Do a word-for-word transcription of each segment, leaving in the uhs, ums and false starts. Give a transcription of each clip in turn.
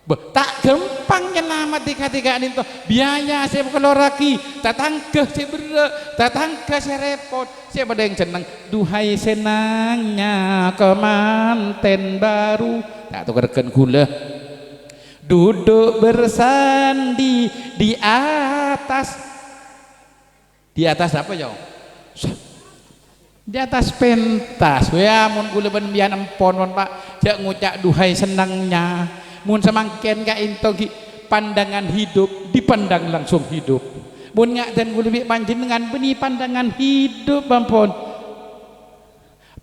Bâh, ta' ghâmpang nyalamet dhika-dhika ka'dinto. Biaya sè èkaloraghi, tatangghâ sè berrâ', tatangghâ sè rèpot, sè palèng senneng. Duhai senangnya kemanten baru. Ta' tokarèghân ghulâ. Duduk bersanding di atas. Di atas apa, Cong? Di atas pentas. Wè, mon ghulâ bân biyan empon, mon, Pak, jhâ' ngoca' duhai senangnya. Mon samangkèn ka'dinto ghi' pandangan hidup, dipandang langsung hidup. Mon nga'dhân ghulâ bi' panjhennengngan bânnè pandangan hidup, ampon.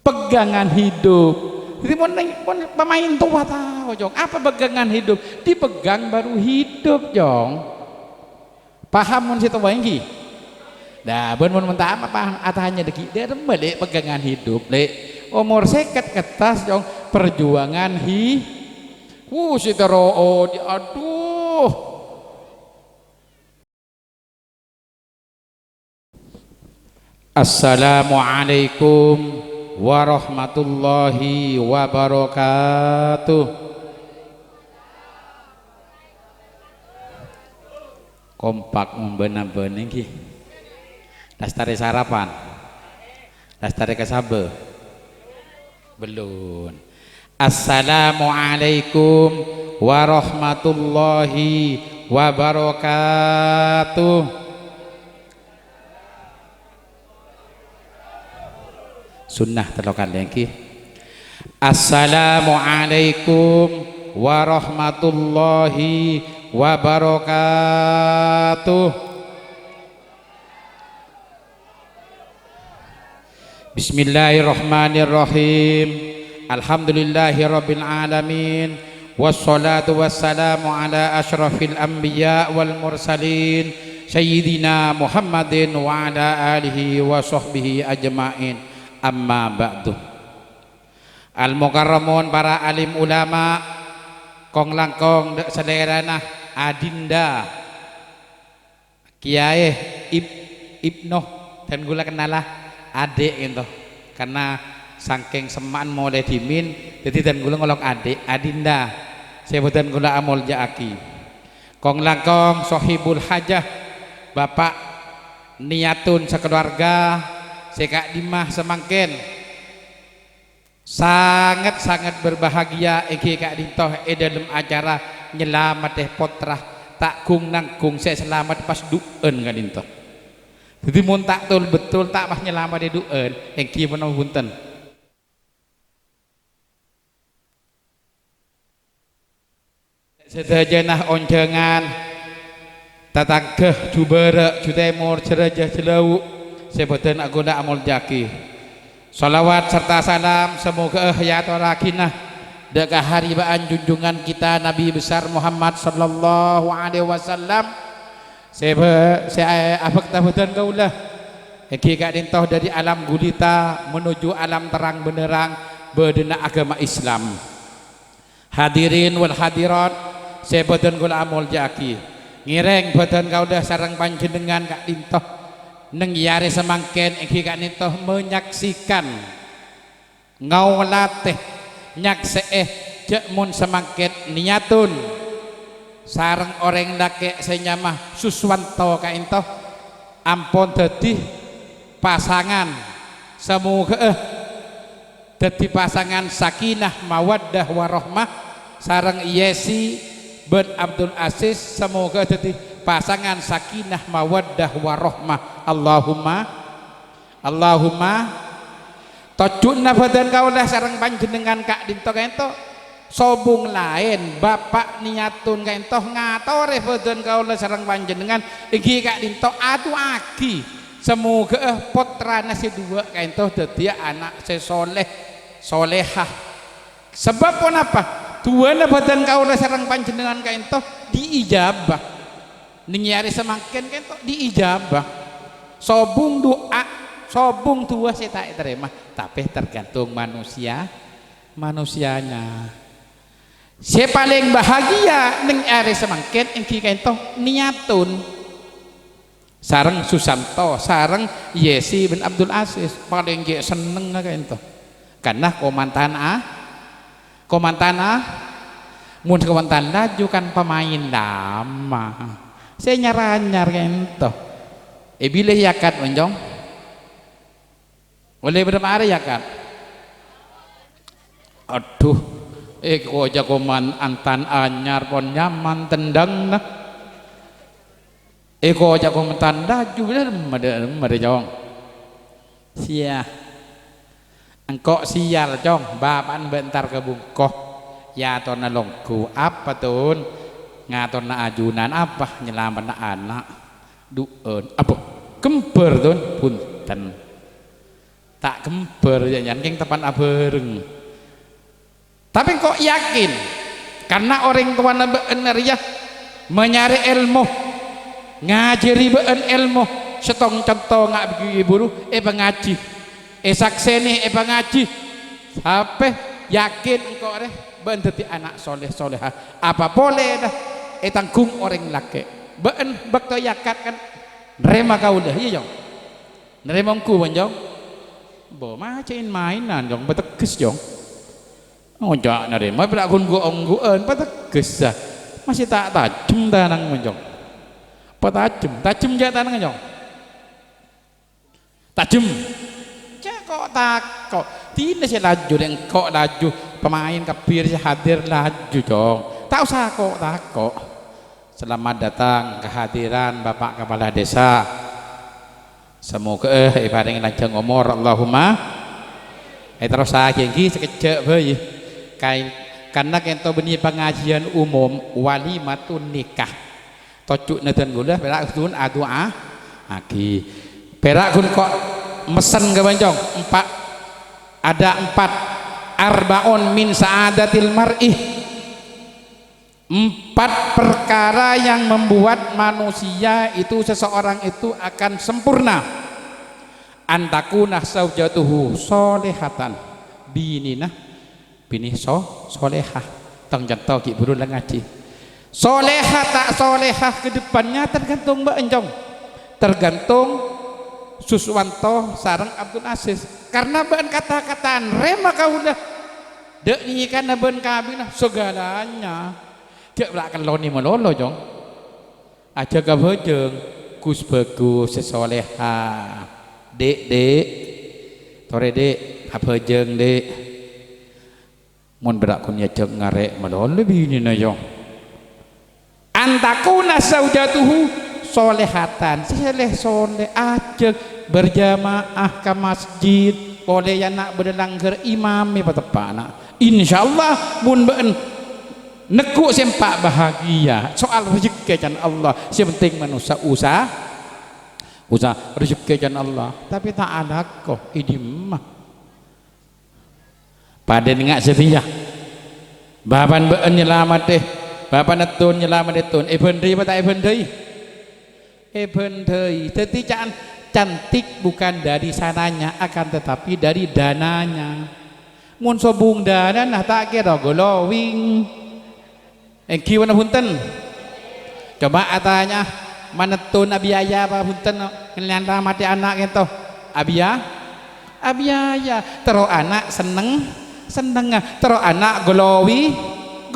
Pegangan hidup. Dhâddhi mon, mon pamaèn towa tao, Cong. Apa pegangan hidup? Dipegang baru hidup, Cong. Paham mon sè towa ènggi? Nah, bân mon, mon ta' paham, atanya dhâggi', dâ' remma, Lè', pegangan hidup, Lè'. Omor sèket kettas, Cong, perjuangan hi-, wuh, sè terro, oh, di-, aduh. Assalamualaikum warahmatullahi wabarakatuh. Kompak mon bân-abân ènggi. Lastarè sarapan. Lastarè kasabâ. Bellun. Assalamualaikum warahmatullahi wabarakatuh. Sunnah tello kalè ènggi. Assalamualaikum warahmatullahi wabarakatuh. Bismillahirrahmanirrahim. Alhamdulillahirabbil alamin. Wassalatu wassalamu ala asyrafil anbiya wal mursalin, Sayyidina Muhammadin wa ala alihi wa sahbihi ajma'in. Amma ba'du. Al-mukarramun, para alim ulama, kong-langkong dâ' salèrana, adinda. Kèyaè Ib-, Ibnu, dân kaulâ kennala adhi' ka'dinto. Karna sangkèng semma'an molaè dhimèn, dhâddhi dân kaulâ ngolok adhi', adinda. Sè bâdhân kaulâ amolja'aghi. Kong-langkong sohibul hajah, Bapa' Niyatun sakalowarga sè ka'dimma samangkèn. Sanget-sanget berbahagia ènggi ka'dinto è dâlem acara nyalameddhâ pottra, ta' gung-nanggung sè salamet pas du'ân ka'dinto. Dhâddhi mon ta' tol-bettol ta' pas nyalameddhâ du'ân, ènggi manabi bhunten. Sadhâjâna onjhângan, tatangghâ, jhubârâ', jhutèmor, jhârâjâ, jhâlâwu', sè bâdhân kaulâ amolja'aghi. Shalawat sarta salam samoghâ'â èyatorraghina dâ' ka haribâ'ân junjungan kita Nabi Besar Muhammad sallallahu alaihi wasallam, sè bâ-, sè abhâkta bâdhân kaulâ, ènggi ka'dinto dâri alam gulita menuju alam terang benderang bâdâna aghâma Islam. Hadirin wal hadirat sè bâdhân kaulâ amolja'aghi, ngèrèng bâdhân kaulâ sareng panjhennengngan ka'dinto neng è arè samangkèn ènggi ka'dinto menyaksikan, ngaolatè, nyaksè'è jhâ' mon samangkèn niyatun sareng orèng lakè' sè nyama Suswanto ka'dinto ampon dhâddhi pasangan. Samoghâ'â dhâddhi pasangan sakinah mawaddah warahmah, sareng Yesi bân Abdul Aziz, samoghâ dhâddhi pasangan sakinah mawaddah warahmah. Allahumma, Allahumma. Tojjhuna bâdhân kaulâ sareng panjhennengngan ka'dinto ka'dinto sobung laèn, Bapa' niyatun ka'dinto ngatorè bâdhân kaulâ sareng panjhennengngan ènggi ka'dinto adu'aaghi. Samoghâ'â pottrana sè duwâ' ka'dinto dhâddhiyâ ana' sè soleh, solehah. Sabâb ponapa? Duwâna bâdhân kaulâ sareng panjhennengngan ka'dinto diijabah. Neng è arè samangkèn ka'dinto diijabah. Sobung du'a, sobung du'a sè ta' ètarèma, tapè tergantung manusia, manusianya. Sè palèng bahagia neng è arè samangkèn ènggi ka'dinto niyatun. Sareng Susanto, sareng Yesi bin Abdul Aziz, palèng ghi' sennengnga ka'dinto. Karna komantana, komantana Mon sakontan laju kan pemain lama. Sè nyar-anyar kento. È bilâ yakat, Monjong? Ollè bârâmpa arè yakat? Adhu, è koca'na koman antan anyar pon nyaman tendhângnga. È koca'na koman tan laju, bâdâ, bâdâ, Cong. Siya. Engko' sial, Cong, bapa'na bâ' entar ka bungko, èyatorana longghu. Apa, Tun? Ngatorana ajunan. Apa? Nyalamettana ana'. Du'ân. Apa? Ghembhâr, Tun? Bhunten. Ta' ghembhâr, yâ, yâ, kèng teppa'na abhâreng. Tapè engko' yakin, karna orèng towana bâ'na rèya manyarè èlmo, ngajhâri bâ'na èlmo, sèttong conto nga' buru èpangajhi, èsaksènè èpangajhi. Sapè yakin engko' rè bâ'na dhâddhi ana' soleh soleha. Apa polè, dâ, ètangghung orèng lakè'. Bâ'na bâkto yakat kan narèma kaulâ, iyâ, Jong? Narèma ongghu, Monjong? Bo, ma' ca'na maènan, Jong, pategghes, Jong. Oca' narèma, pèra' ghun ghu-ongghuwân, pategghes, ah. Masih ta' tajhem tanang, Monjong. Patajem, tajem jâ' tanang, Jong. Tajem. Jâ' ko'-tako'. Dinah sè laju, rè engko' laju. Pemain kabbhi sè hadir laju, Jong. Ta' osa ko'-tako'. Selamat datang kehadiran Bapak Kepala Desa. Samoghâ èparèngè lanjhâng omor, Allahumma. Èterrossaghi ènggi sakejjhâ' bhâi. Kaèng-, karna kento bânnè pangajiyân umum walimatun nikah. Tojjhuna dân kaulâ pèra' ghun adu'aaghi. Pèra' ghun ko' messen ka Monjong, empa', ada empat, arba'un min sa'adatil mar'i. Empat perkara yang membuat manusia itu, seseorang itu akan sempurna. An takuna zaujatuhu sholehatan. Binèna, binè so-, soleha. Tang conto ghi' buru la ngajhi. Soleha ta' soleha ke depannya tergantung bâ'na, Jong. Tergantung Suswanto sareng Abdul Aziz. Karna bâ'na kata-kata narèma kaulâ. Dâ' nèkana bân kabinna saghâlâna. Jâ' la kallonè malolo, Jong. Ajhâk abhâjâng, Gus Bagus sè soleha. Dhi', Dhi'. Torè, Dhi'. Abhâjâng, Dhi'. Mon pèra' ghun èajhâk ngarè' malolo binèna, Jong. An takuna zaujatuhu sholehatan, sè soleh-soleh, ajhâk berjamaah ka masjid, polè ya na' bâdâ langghâr imamè pateppa'na. Insyaallah, mon bâ'na neggu' sè empa' bahagia. Soal rejekkè can Allah, sè penting manossa usa-, usaha rejekkè can Allah, tapè ta' alako è dimma. Padâ nèngnga' satèya. Bapa'na bâ'na nyalameddhi, bapa'na Tun nyalameddhi Tun. Èbhândhâi apa ta' èbhândhâi? Èbhândhâi. Dhâddhi ca'na cantik bukan dari sananya, akan tetapi dari dananya. Mon sobung danana ta' kèra glowing. Ènggi bân bhunten? Coba atanya, manèttona abiaya apa bhunten, nyalamèddhi ana' kento? Abiya-, abiaya. Terro ana' senneng, sennengnga. Terro ana' glowi-,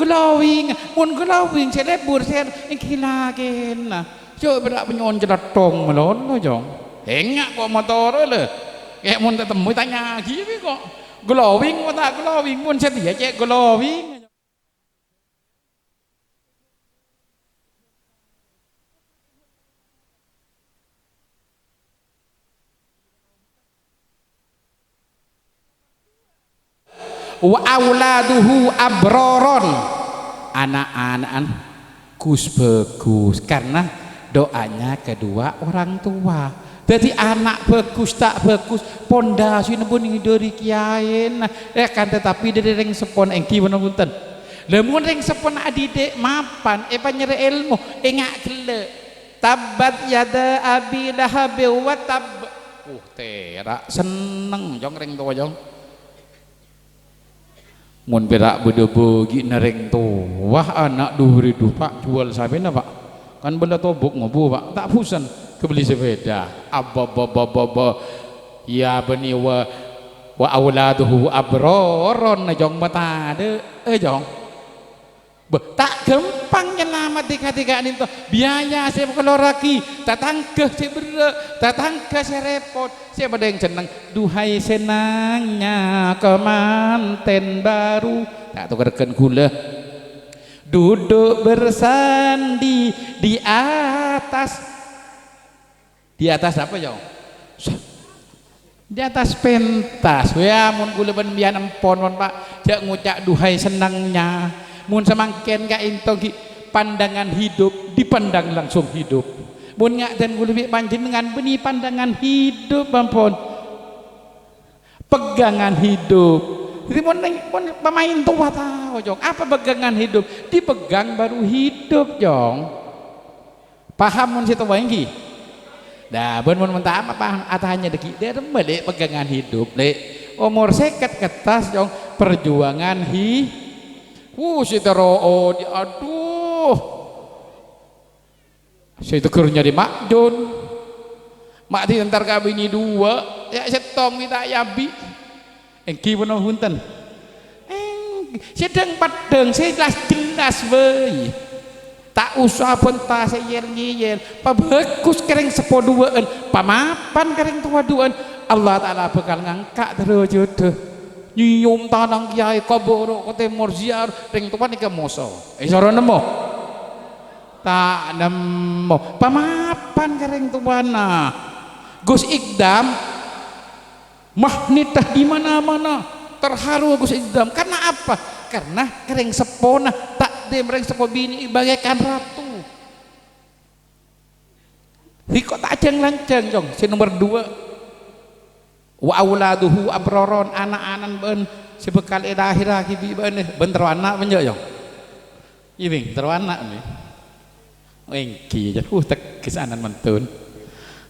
glowing. Mon glowing sè lebur, sè ènggi lakèna. Jhâ' pèra' panyowon calathong malolo, Jong. Ènga' ko' motorra, lè. Kè mon tatemmo, tanya'aghi bi' ko'. Glowing apa ta' glowing? Mon satèya cè' glowing. Wa auladuhu abroron. Ana'-ana'na gus-bagus karena doanya kedua orang tua. Dhâddhi ana' bagus ta' bagus, pondasina bân dâri kiyaèna, eh, kan tetapi dâri rèng seppona ènggi bân bhunten. Lah, mon rèng seppona adidik mapan, èpanyèrè èlmo, ènga' ghellâ'. Tabbat yada Abi Lahab wa tabb. Uh, tèra' senneng, Jong, rèng towa, Jong. Mon pèra' bâdâ bâgi'na rèng towa, ana' dhu-bhâri dhu, Pa', juwâl sapèna, Pa'. Kan bâlâ tobuk ngobu, Pa'. Ta' bhusen, kabelli sapèda. Abba, abba, abba, abba, abba. Ya bani wa, wa auladuhu abroron, Jong, matadâ', eh, Jong. Bâh, ta' ghâmpang nyalamet dhika-dhika ka'dinto. Biaya sè èkaloraghi, tatangghâ sè berrâ', tatangghâ sè rèpot, sè paḍâ senneng. Duhai senangnya kemanten baru. Ta' tokarèghân ghulâ. Duduk bersanding di atas. Di atas apa, ya? Di atas pentas. Wè, mon ghulâ bân biyan empon, mon, Pak, jhâ' ngoca' duhai senangnya. Mon samangkèn ka'dinto ghi' pandangan hidup dipandang langsung hidup. Mon nga'ḍân ghulâ bi' panjhennengngan bânnè pandangan hidup, ampon. Pegangan hidup. Dhâddhi mon, mon pamaèn towa tao, Cong. Apa pegangan hidup? Dipegang baru hidup, Cong. Paham mon sè towa ènggi? Nah, bân mon, mon ta' paham, atanya dhâggi', "Dâ' remma, Lè', pegangan hidup, Lè'?" Omor sèket kettas, Cong, perjuangan hi-, wuh, sè terro odi', aduh. Sè teggher nyarè ma'jun. Ma'din entar ka binè duwâ', ya' sèttong mè' ta' èabi'. Ènggi ponapa bhunten? Ènggi, sè dhâng-peddhâng, sè jelas-jelas bhâi. Ta' osa bânta sè yèl-ngèyèl. Pabhâghus ka rèng seppo duwâ'ân, pamapan ka rèng towa duwâ'ân. Allah Ta'ala bhâkal ngangka' dârâjâddhâ. Nyèyom tanang kèyaè, ka bârâ', ka tèmor, ziarah, rèng towa nèka moso. Èsoro nemmo? Ta' nemmo. Pamapan ka rèng towana. Gus Ikdam, magnèta di mana-mana. Terharu Gus Ikdam. Karena apa? Karena ka rèng seppona takdim rèng seppo binè bagaikan ratu. Rèko ta' jhâng-lanjhâng, Cong, sè nomer duwâ'. "Wa auladuhu abraron," ana'-ana'na bâ'ân sè bhâkal èlahèrraghi bi' bâ'ân, bân terro ana' bânnya', Cong? Iyâ, Bhing, terro ana', Bhing. Ènggi, jâ. Uh, tegghes ana' mantun.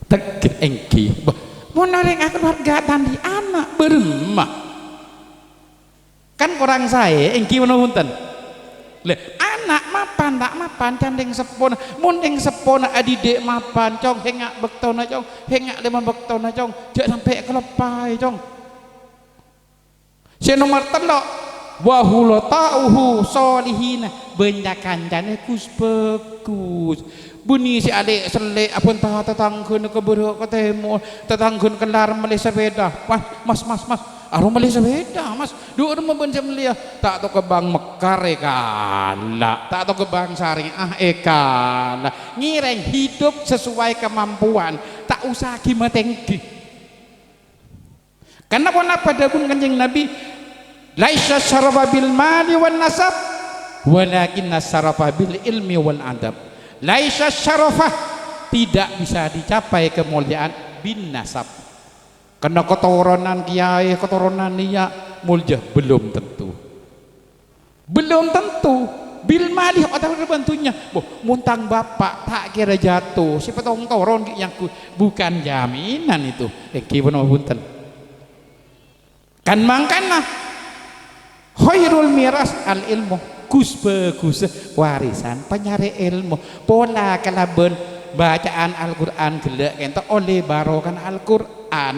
Tegghes ènggi. Bâh, mon orèng akaluwarga ta' anḍi' ana', bârâmma? Kan korang saè, ènggi manabi bhunten? Lè, ana' mapan ta' mapan can rèng seppona. Mon rèng seppona adidik mapan, Cong, sènga' bâktona, Cong, sènga' lèma bâktona, Cong, jhâ' sampè' kaloppaè, Cong. Sè nomer tello', "Wa hulata'uhu sholihina," bânnya' kancana gus-bhâghus. Bânnè sè alè'-sellè' abânta tatangghâna ka bârâ' ka tèmor, tatangghâna kellar mellè sepèda. "Wah, Mas, Mas, Mas, aro mellè sepèda, Mas. Dhu' remma bân sè mellèya." Ta' tao ka Bank Mekar èkala', ta' tao ka Bank Syariah èkala'. Ngèrèng hidup sesuai kemampuan, ta' osa ghi-matènggi. Karena ponapa dhâbuna Kanjeng Nabi, "Laisa syarafa bil mali wan nasab, walakinna syarafa bil ilmi wal adab." Laisa syarafa, tidak bisa dicapai kemuliaan bin nasab. Karena keturunan kiai, keturunan niya' mulya, belum tentu. Belum tentu. Bil mali otabâ bân dhunnya. Boh, mon tang bapa' ta' kèra jhâto, sè pètto' toron ghi' nyangghut. Bukan jaminan itu. Ènggi ponapa bhunten? Kan mangkana khairul miras al ilmu. Gus-bhâghus warisan panyarè èlmo. Pola kalabân bacaan Al-Qur'an ghellâ' kènto ollè barokana Al-Qur'an.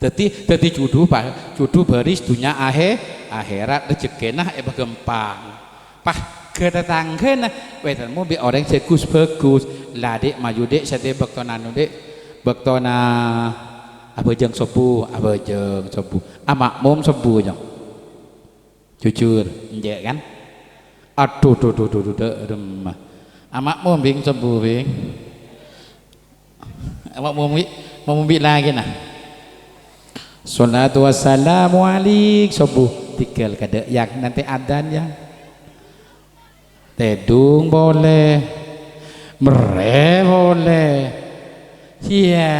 Dhâddhi, dhâddhi jhudhu, Pa', jhudhu bâris dhunnya ahè-, ahèrat, rejhekkèna èpaghâmpang. Pah, ghâ tatangghâna, wètan mon bi' orèng sè gus-bhâghus. La, Dik, maju, Dik, satèya bâktona anu, Dik. Bâktona abhâjâng sobbhu, abhâjâng sobbhu. Amakmum sobbhu, Cong. Jujur, enjâ' kan? Adhu, dhu, dhu, dhu, dhu, dhu, remma. Amakmum, Bhing, sobbhu, Bhing. Amakmum bi', makmum bi' laghi, nah. Shalatu wassalamu alaik, sobbhu. Tinggal kadâ', yang nanti adzan, ya. Tèdung polè. Merrè polè. Iyâ.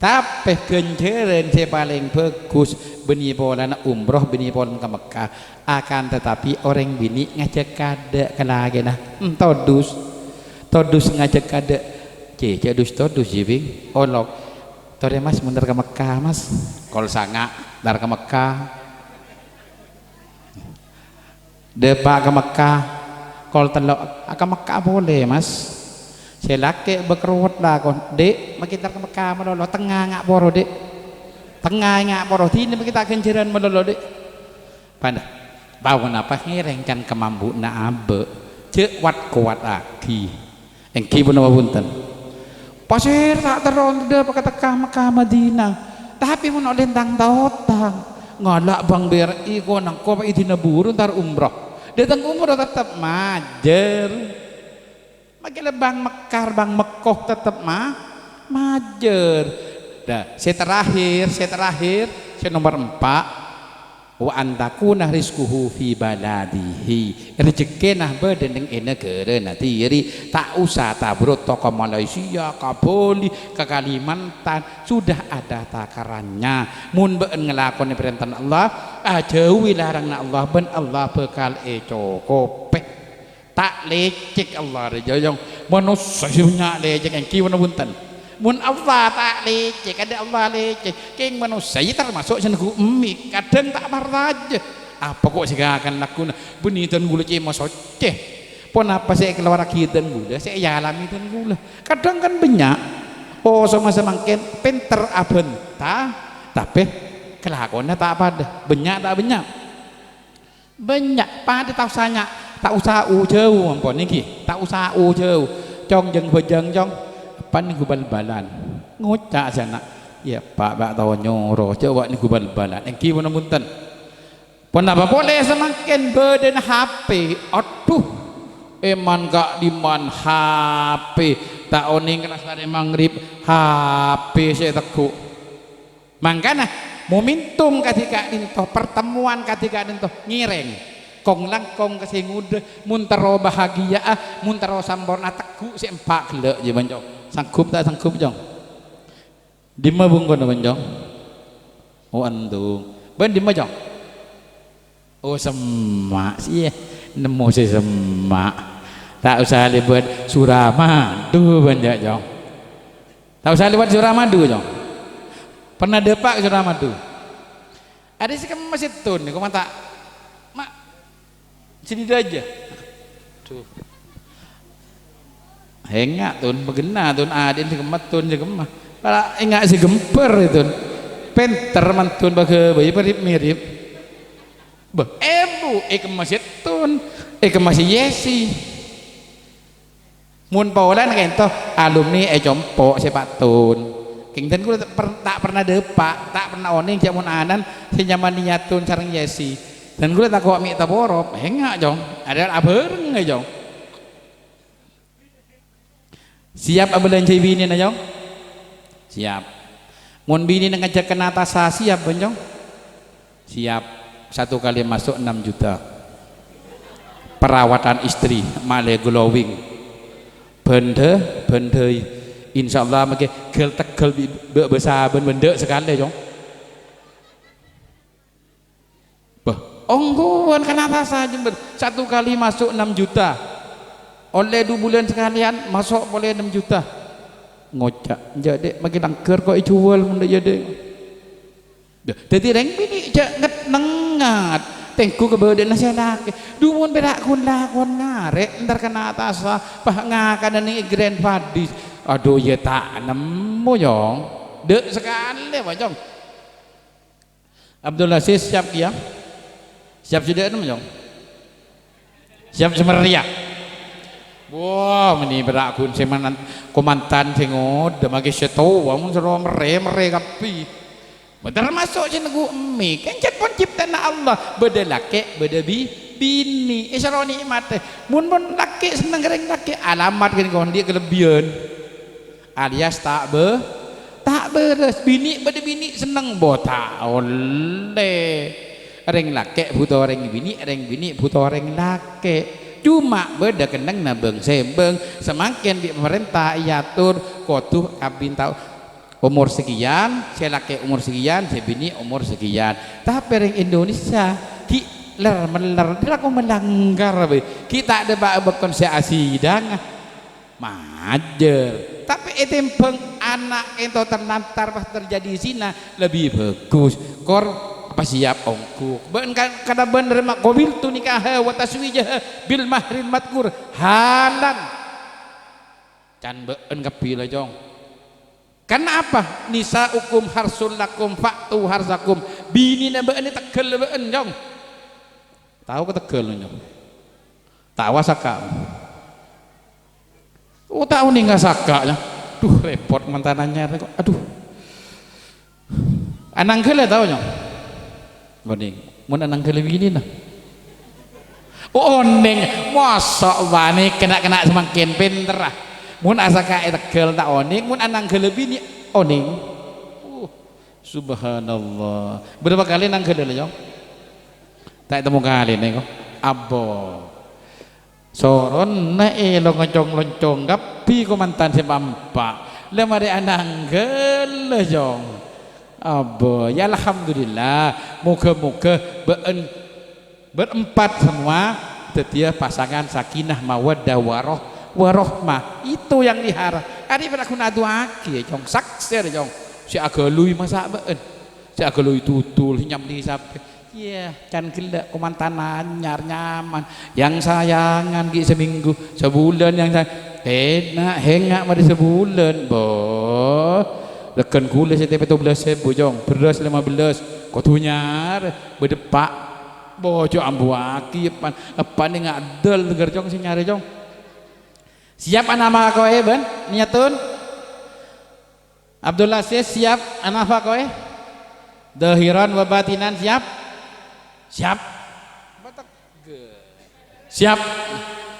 Tapè ghânjhârân sè palèng bhâghus bânnè polana umroh, bânnè polana ka Mekkah. Akan tatapè orèng binè' ngajhâk kadâ' ka lakèna. Hmm, todus. Todus ngajhâk kadâ'. Cè', cè' dus-todus, jhi, Bhing. Olok. Torè, Mas, mon entar ka Mekkah, Mas. Kol sanga', entar ka Mekkah. Dâpa' ka Mekkah, kol tello', ka Mekkah polè, Mas. Sè lakè' bâkrowet lakon, "Dik, makè entar ka Mekkah malolo, tengnga nga' poro, Dik. Tengnga nga' poro, dinah makè ta' ghânjhârân malolo, Dik." Padâ. Taon apa ngèrèng can kamambu'na abâ', jhâ' wat-kowattaghi. Èngghi ponapa bhunten? Pasèra ta' terro ndhâ' pakatèkka Mekkah Madinah. Tapè mon ollè tang-taotang, ngala' Bang B R I ko nangko pa idina buru entar umroh. Dâteng umroh tettep majâr. Makè la Bang Mekkar, Bang Mekko tettep ma-, majâr. Dah, sè terakhir, sè terakhir, sè nomer empa', "Wa antakuna rizquhu fi baladihi." Rejekkèna bâdâ neng è naghârâna dhibi', ta' osa tabrotto ka Malaysia, ka Bali, ka Kalimantan. Sudah ada takarannya. Mon bâ'na ngalakonè parèntana Allah, ajhâuwi laranganna Allah, bân Allah bhâkal ècokobhi. Ta' lècèk Allah rè, jhâ'. Manossa sè bânnya' lècèk, èngghi ponapa bhunten? Mon Allah ta' lècèk, adâ' Allah lècèk, kèng manossa yâ tamaso' sè neggu' emmè', kadhâng ta' parcajâ. Apa ko' sè ghâghâna lagghuna? Bânnè dân ghulâ cè' masoccè. Ponapa sè èkalowarraghi dân ghulâ, sè èalamè dân ghulâ? Kadhâng kan bânnya'. Oso'na samangkèn pènter abhânta, tapè kalakowanna ta' padâ. Bânnya' ta' bânnya'? Bânnya' padâ ta' osa nya-, ta' osa o-jhâu ampon, èngghi. Ta' osa o-jhâu. "Cong, jâng-bhâjâng, Cong. Eppa' nèngghu bal-bâlân." Ngoca' sè ana', "Iyâ, Eppa', Eppa' tao nyoro, jhâ' Eppa' nèngghu bal-bâlân." Èngghi ponapa bhunten? Ponapa polè samangkèn bâdâna H P? Adhu, è man ka'dimman H P. Ta' onèng ka lastarè maghrib, H P sè èteggu'. Mangkana, momentum kadhi ka'dinto, pertemuan kadhi ka'dinto, ngèrèng. Kong-langkong ka sè ngodâ, mon terro bahagia'a, mon terro samporna, teggu' sè empa' ghellâ', jhâ' bân, Cong. Sanggup ta' sanggup, Cong? Dimma bungkona, bân, Cong? Oh, andung. Bân dimma, Cong? Oh, semma', sè nemmo sè semma'. Ta' osa lèbât Suramadu, bân, jhâ', Cong. Ta' osa lèbât Suramadu, Cong. Pernah dâpa' ka Suramadu? Adâ' sè kemma sèttong nèko mata. Ma', sini aja. Duh. Enga', Tun, paghenna, Tun, adâ' sè kemma, Tun, sè kemma. Para enga' sè ghembhâr, Tun. Pènter, man, Tun, paghâbây, mirip-mirip. Bâh, èbu, è kemma sèttong, è kemma sè Yesi. Mon polana ka'dinto, alumni è compo' sè pa'tun. Kèng dân ghulâ ta' per-, ta' pernah dâpa', ta' pernah onèng jhâ' mon ana'na sè nyamana Yatun sareng Yesi. Dân ghulâ tako' mè' taporop, enga', Cong. Adâ' abhâreng, Cong. Siap abâlânjhâi binèna, Cong? Siap. Mon binèna ngajhâk ka Natasha, siap, bân, Cong? Siap. Satu kali masuk enam juta. Perawatan istri, malè glowing. Bhândhâ, bhândhâi. Insyaallah, mangkè ghel-tegghel bi-, bâ-, bâsa bân bendâ' sakalè, Cong. Bâh, ongghuwân ka Natasha jembhâr. Satu kali masuk enam juta. Ollè du bulân sakalèyan, maso' polè enam juta. Ngoca', "Enjâ', Dhi', mangkè langghâr ko' èjhuwâl mon dâ' iyâ, Dhi'." Dâ-, dhâddhi rèng binè' jhâ' nget-nengnget. Tèngghu kabâdâ'ânna sè lakè. Du mon pèra' ghun lakon ngarè' entar ka Natasha, pas ngakanè neng è Grand Padis. Adhu, iyâ ta' nemmo, Cong. Dâ' sakalè, bân, Cong. Abdul Aziz, siap kèya? Siap sè dâ' ennem, Cong? Siap sè mèrrèya? Wah, mènè pèra' ghun sè manan-, komandan sè ngodâ, mangkè sè towa, mon sè rowa mèrrè-mèrrè kabbhi. Bâ, tamaso' sè neggu' emmè', kan jhât pon ciptana Allah, bâdâ lakè', bâdâ bi-, binè', èsoro nè'matè. Mon, mon lakè' senneng rèng lakè', alamat kan kondi kalebbiyân. Alias ta' bâ-, ta' bârâs. Binè' bâdâ binè' senneng, bo ta' ollè. Rèng lakè' bhuto rèng binè', rèng binè' bhuto rèng lakè'. Coma bâdâ kennengnganna bâng-sèbâng, samangkèn bi' pamarènta èator kodhu kabin tao omor sekian, sè lakè' omor sekian, sè binè' omor sekian. Tapè rèng Indonesia ghi' lèr-mellèr, dâlako melanggar bhâi. Ghi' ta' dâpa' bâktona sè asidang. Majâr. Tapè ètèmbhâng ana' ènto terlantar pas terjadi zina lebbi bhâghus. Kor pas siap ongghu. Bân ka-, kata bân rèma qabiltu nikaha wa tazwijaha bil mahril madzkur halan. Can bâ'en kabbhi la, Cong. Karena apa? "Nisa'ukum harsul lakum fa'tu harsakum." Binèna bâ'en tegghel bâ'en, Cong. Tao ka tegghâl, Nyong? Tao asaka'. Oh, ta' onèng asaka', ya. Duh, repot mantanannya, kok. Aduh. Anangghâlâ tao, Nyong? Onèng. Mon anangghâlâ binèna. Oh, onèng. Masa' Allah, nèka na'-kana' samangkèn pènterra. Mon asaka'è tegghâl ta' onèng, mon anangghâlâ binè' onèng. Uh, subhanallah. Bârâmpa kalè nangghâlâ, Nyong? Ta' ètemmo kalèna, kok. Abbâ. Soronna èlongo-cong-loncong kabbhi kamantan sè pa'-empa'. La marè anangghâlâ, Nyong. Abbâ, ya alhamdulillah. Moghâ-moghâ bâ'en berempat semua dhâddhiyâ pasangan sakinah mawaddah waroh-, warohmah. Itu yang diharap. Arè' pèra' ghun adu'aaghi, ya, Cong. Saksè, ya, Cong. Sè aghâlui masa' bâ'en. Sè aghâlui tutul, sè nyambi sapè. Iyâ, can ghellâ' kamantan anyar nyaman. Yang sayangan ghi' samènggu, sabulân yang sa-, hèna', hènga' marè sabulân. Bâh, règhân ghulâ sè pèttobellâs èbu, Cong. Bherrâs lèma bellâs. Kodhu nyarè, bâdâ eppa'. Bâh, jhâ' ambuwâghi eppan. Eppan nèng adâl, tengghâr, Cong, sè nyarè, Cong. Siap anapa kowè, bân? Niyatun? Abdul Aziz, siap? Anapa kowè? Dhahiran wa batinan, siap? Siap. Siap.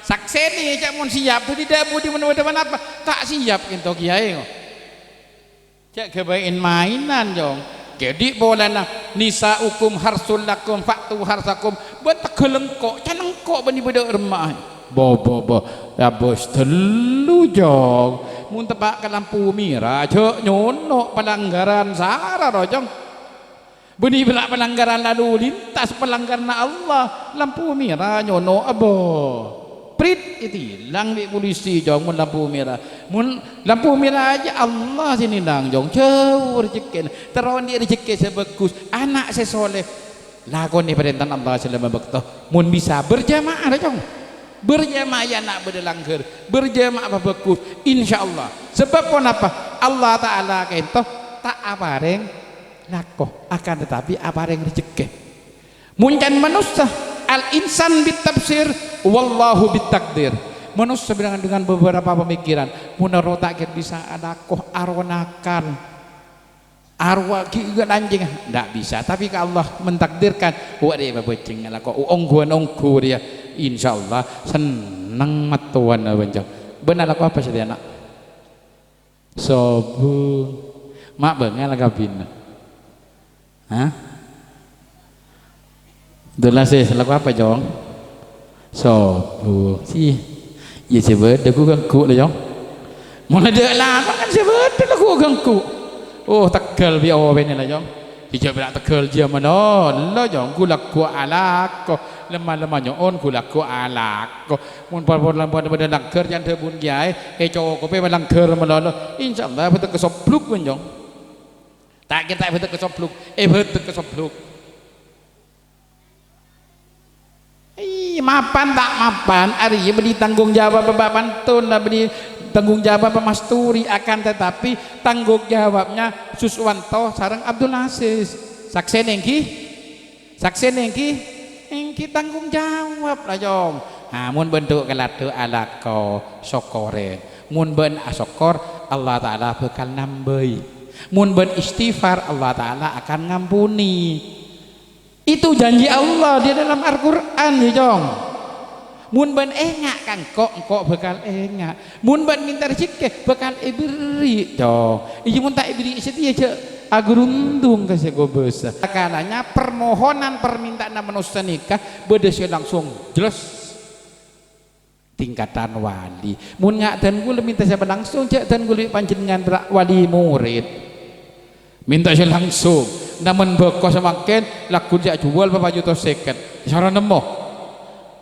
Saksèna, ca'na mon siap, dhâddhi dâ' budi mon bâdâ ponapa? Ta' siap kènto kèyaè, kok. Jhâ' ghâbây in-maènan, Cong. Kèdhi' polana, "Nisa'ukum harsul lakum fa'tu harsakum." Bân tegghâl engko', can engko' bânnè bâdâ remma'a. Bo, bo, bo. Ya, bos, tello, Cong. Mon teppa' ka lampu mèra, jhâ' nyono' pelanggaran sara, ro, Cong. Bânnè bâlâ pelanggaran lalu lintas, pelanggaranna Allah. Lampu mèra nyono', abo. Prit, ètilang bi' polisi, Cong, mon lampu mèra. Mon lampu mèra, ya Allah sè nèlang, Cong. Jhâu rejhekkèna. Terro andi' rejhekkè sè bhâghus. Ana' sè soleh. Lakonè parèntana Allah salama bâkto. Mon bisa, berjamaah, ra, Cong. Berjamaah, ya, na' bâdâ langghâr. Berjamaah apa bhâghus. Insyaallah. Sabâb ponapa? Allah Ta'ala kènto ta' aparèng lako, akan tetapi aparèng rejhekkè. Mon can manossa, al-insan bit-tabsir, wallahu bit-taqdir. Manossa dengan, dengan beberapa pemikiran, mon aro ta' kèra bisa alako, aronakan. Arowa ghi' ghi' anjing, ndak bisa. Tapi ka Allah mentakdirkan, wa rè babâjeng alako, ongghuwân ongghu rèya, insyaallah senneng mattowana bânjeng. Bân alako apa sadhâjâna? Sobu. Ma' bângal kabinna. Hah? Dolas, eh, lagu apa, Cong? Sobu. Si. Ya, sè bâdâ ghu-ganggu lho, Cong. Mon adâ' lama kan sè bâdâ lagu ganggu. Oh, tegghâl bi' owenna la, Cong. Ijâ pèra' tegghâl jiyâ malolo, Cong. Ghu-lagghu alako. Lemma-lemma nyo'on ghu-lagghu alako. Mon por-, por-, lemma bâdâ langghâr can dhâbuna kèyaè, ècokobhi ma' langghâr malolo. Insyaallah bâdâ kasobluk, Cong. Ta' kèra bâdâ kasobluk, eh, bâdâ kasobluk. Iyâ, mapan ta' mapan, arèya bânnè tanggung jawab Bapa' Pantun, la bânnè tanggung jawab Masturi, akan tetapi tanggung jawabnya Suswanto sareng Abdul Aziz. Saksèna èngghi? Saksèna èngghi? Èngghi tanggung jawab, la, Cong. Nah, mon bân dhu-, kala dhu alako, sokkorè. Mon bân asokkor, Allah Ta'ala bhâkal nambâi. Mon bân istighfar, Allah Ta'ala akan ngamponi. Itu janji Allah di dalam Al-Qur'an, ya, Cong. Mon bân enga' ka engko', engko' bhâkal enga'. Mon bân mènta rejhekkè, bhâkal èberri', Cong. Iyâ, mon ta' èberri' satèya, jhâ' aghrundhung ka sè kobâsa. Kalanya permohonan permintaanna manossa nèka bâdâ sè langsung jelas. Tingkatan wali. Mon nga' dân kaulâ mènta sè langsung, jhâ' dân kaulâ bi' panjhennengngan ra-, wali morèd. Mènta sè langsung. Namong bâko samangkèn, lagghu jhâ' juwâl pa juta sèket. Sara nemmo?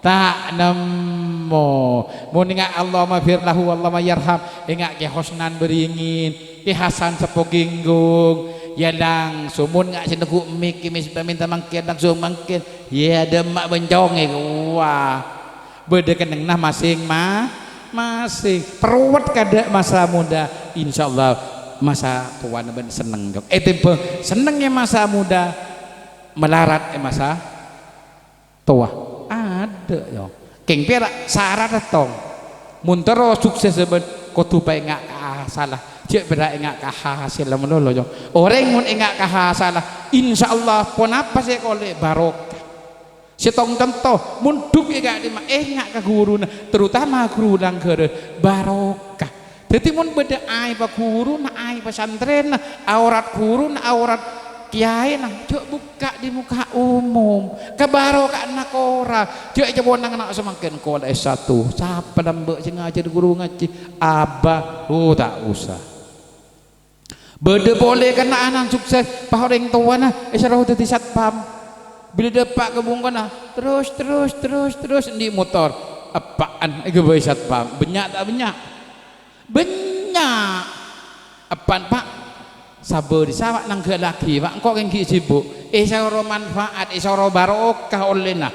Ta' nemmo. Mon enga' Allahumma fir lahu, Allahumma yarham. Enga' Kè Hosnan Beringin. Kè Hasan Seppo Genggong. Ya langsung. Mon nga' sè neggu' mik, mènta mangkèn, langsung mangkèn. Ya, dâ' emma' bân congè. Wah. Bâdâ kennengnganna masing-ma-, masing. Perowet kadâ' masa muda, insyaallah masa towana bân senneng, Cong. Ètèmbhâng sennengngè masa muda, malarat è masa towa. Dâ', yo. Kèng pèra' saratta, Tong. Mon terro sukses bân kodhu paènga' ka hasalla. Jhâ' pèra' ènga' ka hasalla malolo, yo. Orèng mon ènga' ka hasalla, insyaallah ponapa sè èkaollè barokah. Sèttong conto, mon dhuk è ka'dimma ènga' ka ghuruna, terutama ghuru langghârrâ, barokah. Dhâddhi, mon bâdâ aèbba ghuruna, aèbba santrèna, aorat ghuruna, aorat kèyaèna, jhâ' bukka' di muka umum. Kabarokaanna korang, jhâ' ècapo' nang na' samangkèn, "Kola S satu, sapa lambâ' sè ngajhâr ghuru ngajhi?" Abah, oh, ta' osa. Bâdâ polè kana'an sukses, pas orèng towana èsoro dhâddhi satpam. Bilâ dâpa' ka bengkona, terros, terros, terros, terros, andi' motor. Eppa'an èghâbây satpam. Bânnya' ta' bânnya'? Bânnya'. Eppa'an, Pak. Sabâ' dissa', Pak, nangghâllaghi, Pak. Engko' kèng ghi' sibuk. Èsoro manfaat, èsoro barokah ollèna.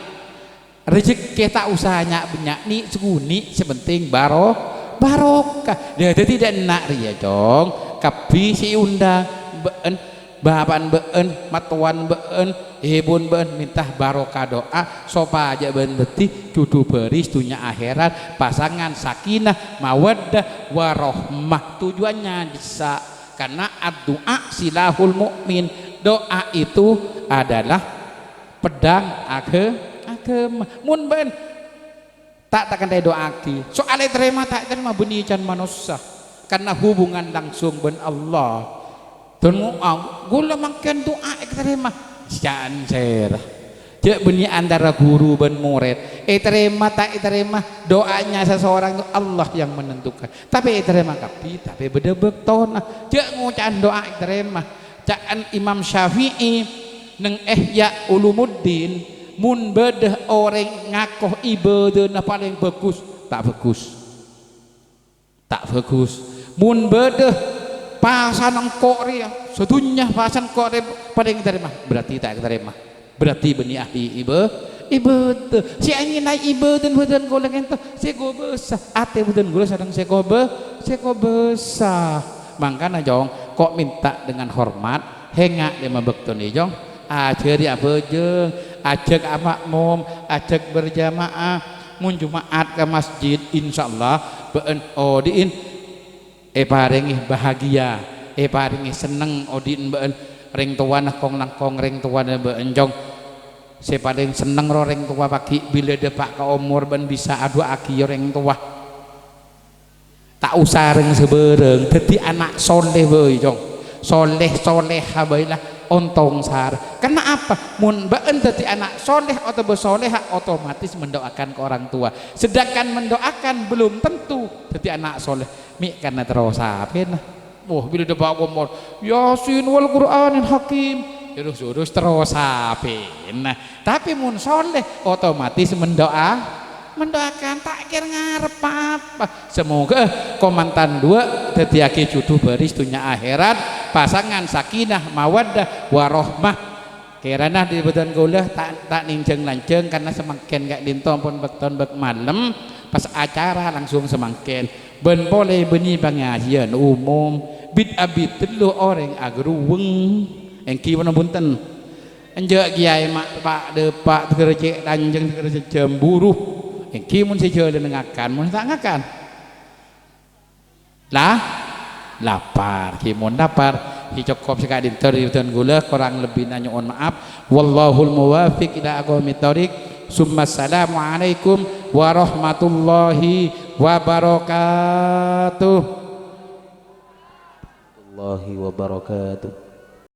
Rejhekkè ta' osa nya'-bânnya', ni'-sakonè', sè pentèng baro-, barokah. Lah, dhâddhi dâ' enna' rèya, Cong, kabbhi sè èondang, bâ'en, bapa'en bâ'en, mattowan bâ'en, èbun bâ'en, mènta barokah do'a, sopajâ bâ'en dhâddhi jhudhu bâris dhunnya akhèrat, pasangan sakinah, mawaddah, warahmah. Tujuannya bisa, karena addu'a silahul mu'min. Doa itu adalah pedang agha-, aghâma. Mon bâ'en ta', ta' kantha èdu'aaghi, soal ètarèma ta' ètarèma bânnè can manossa, karna hubungan langsung bân Allah. Dhân ngo-, a-, ghulâ mangkèn du'a ètarèma, can sèra. Jhâ' bânnè antara ghuru bân morèd, ètarèma ta' ètarèma, doanya seseorang itu Allah yang menentukan. Tapè ètarèma kabbhi, tapè bâdâ bâktona. Jhâ' ngoca'an du'a ètarèma. Ca'an Imam Syafi'i neng Ihya Ulumuddin, "Mon bâdâ orèng ngako ibâdâna palèng bhâghus, ta' bhâghus. Ta' bhâghus. Mon bâdâ pasan engko' rèya, sadhunnya pasan engko' rèya palèng ètarèma, berarti ta' ètarèma. Berarti bânnè ahli ibâ-, ibâdâ. Sè angènaè ibâdâna bâdân kaulâ ka'dinto, sè kobâsa. Atè bâdân kaulâ sareng sè kobâ-, sè kobâsa." Mangkana, Cong, ko' mènta dengan hormat, hènga' lèma bâkto nè, Cong. Ajhâri abhâjâng, ajhâk ama'mom, ajhâk berjamaah. Mon Juma'at ka masjid, insyaallah bâ'en odi'in èparèngè bahagia, èparèngè senneng odi'in bâ'en. Rèng towana kong-langkong rèng towana bâ'en, Cong. Sè palèng senneng ro rèng towa paghi' bilâ dâpa' ka omor bân bisa adu'aaghi rèng towa. Ta' osa rèng sabârâng, dhâddhi ana' soleh bhâi, Cong. Soleh, soleha bhâi la, ontong sara. Kenapa? Mon bâ'en dhâddhi ana' soleh otabâ soleha, otomatis mendoakan ke orang tua. Sedangkan mendoakan belum tentu dhâddhi ana' soleh. Mè' karna terro sapèna. Wah, bilâ dâpa' ka omor, "Yasin wal Qur'anil Hakim." Terros-terros terro sapèna. Tapè mon soleh, otomatis mendoa-, mendoakan, ta' kèra ngarep apa. Semoga kamantan duwâ' dhâddhiyâghi jhudhu bâris dhunnya akhèrat, pasangan sakinah, mawaddah, warahmah. Kèrana dhi bâdân kaulâ ta', ta' nèng jâng-lanjhâng, karna samangkèn ka'dinto ampon bâktona bâk malem, pas acara langsung samangkèn. Bân polè bânnè pangajiyân umum, bit-abit tello orèng aghâruwâng. Èngghi ponapa bhunten? Enjâ' kèyaè ma' pa'-dâpa' dâgârâ cè' lanjhâng dâgârâ cè' jamburu. Èngghi mon sè jhâlâna ngakan, mon ta' ngakan. La-, lapar. Ghi mon lapar, ghi cokop saka'dinto dâri bâdân kaulâ, korang lebbina nyo'on ma'ap. Wallahul muwaffiq ila aqwamit thoriq. Tsummassalamualaikum warahmatullahi wabarakatuh. Warahmatullahi wabarakatuh.